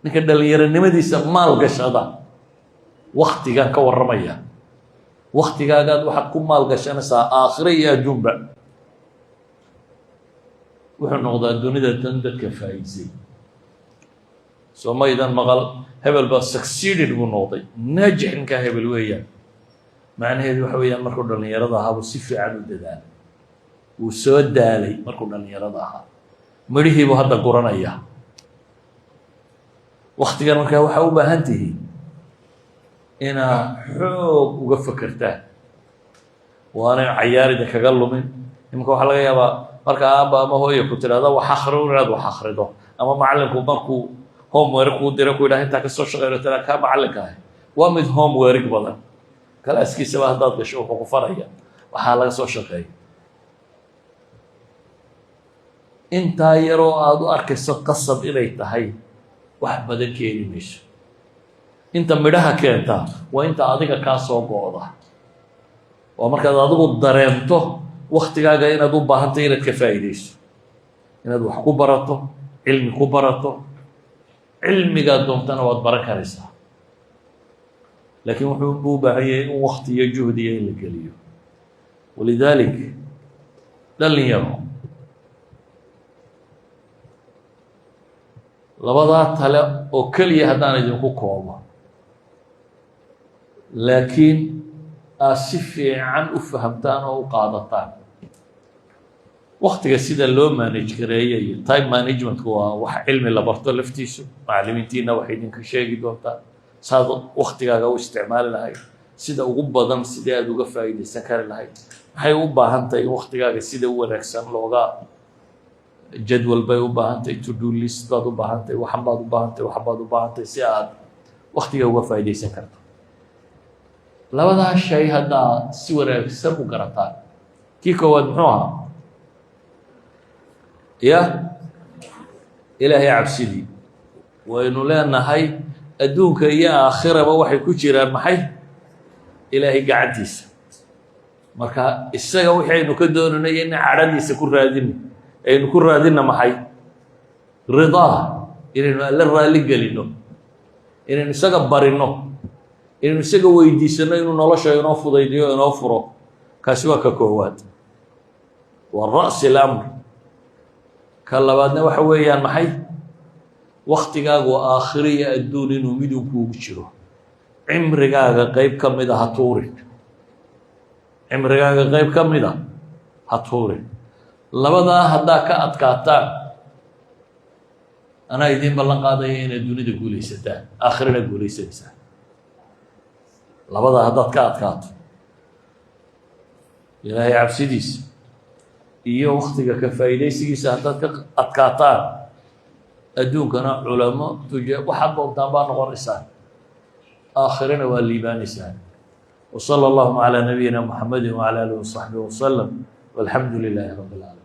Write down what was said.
Ninka dhallinyaronimadiisa maal gashada, waktigan ka warramaya, waktigaagaad waxaad ku maal gashanaysaa aakhire iyo adduunba, wuxuu noqdaa dunida tan dadka faa'iisay. Soo maydan maqal hebel baa succeeded buu noqday, naajix ninkaa hebel weeyaan? Macnaheedu waxa weeyaan, markuu dhallinyarada ahaabuu si fiican u dadaalay, wuu soo daalay markuu dhallinyarada ahaa, midhihiibuu hadda guranaya. Waktigan markaa waxaa u baahan tihiin inaa xoog uga fekertaan, waanay cayaar idinkaga lumin. Iminka waxaa laga yaabaa marka aabba ama hooya ku tidhahda wax akri, inaad wax akrido, ama macallinku markuu homework kuu dira ku yidhaha intaa kasoo shaqeyno, tiraa kaa macallinka ahi waa mid homework badan. Kalaaskiisaba haddaad gasho, wuxuu ku faraya waxaa laga soo shaqeeya. Intaa yaroo aada u arkayso qasab inay tahay, wax badan keeni mayso. Inta midhaha keentaa waa inta adiga kaa soo go'da, waa markaad adigu dareento waktigaaga inaad u baahantay inaad ka faa'iidayso, inaad wax ku barato, cilmi ku barato. Cilmigaad doontana waad baran karaysaa, laakiin wuxuu u baahan yahay in wakti iyo juhdiya in la geliyo. Walidaalik, dhalinyaro, labadaa tale oo keliya haddaan idinku koobo, laakiin aad si fiican u fahamtaan oo u qaadataan, waktiga sida loo manage gareeyo iyo time managementku waa wax cilmi la barto laftiisu. Macallimiintiina waxay idinka sheegi doontaa saad waktigaaga u isticmaali lahayd sida ugu badan, sidee aad uga faa'iidaysan kari lahayd. Maxay u baahan tahay in waktigaaga sida u wanaagsan looga jadwal bay u baahan tahay, to do list baad u baahan tahay, waxan baad u baahan tahay, waxan baad u baahan tahay si aad waktiga uga faa'iidaysan karto. Labadaa shay haddaa si wanaagsan u garataan, kii koowaad muxuu ahaa? Ya Ilaahay cabsidii waynu leenahay. Adduunka iyo aakhiraba waxay ku jiraan maxay? Ilaahay gacantiisa. Marka isaga wixii aynu ka doonanay in cadhadiisa ku raadino, aynu ku raadina maxay? Ridaa, inaynu Alle raalli gelino, inaynu isaga barino, inaynu isaga weydiisano inuu nolosha inoo fudaydiyo, inoo furo. Kaasi waa ka koowaad, waa ra'si alamr. Ka labaadna waxa weeyaan maxay? Waktigaagu aakhiro iyo adduun inuu midun kuugu jiro. Cimrigaaga qeyb ka mida ha tuurin, cimrigaaga qeyb ka mida ha tuurin. Labadaa haddaa ka adkaataan, anaa idiin ballan qaadaya inaad dunida guulaysataan, aakhirana guulaysanaysaan. Labadaa haddaad ka adkaato, Ilaahay cabsidiisa iyo waktiga ka faa'iidaysigiisa haddaad ka adkaataan, adduunkana culamo tuja waxaad doontaan baa noqonaysaan, aakhirana waa liibaanaysaan. وصلى اللهم على نبينا محمد وعلى آله وصحبه وسلم، والحمد لله رب العالمين.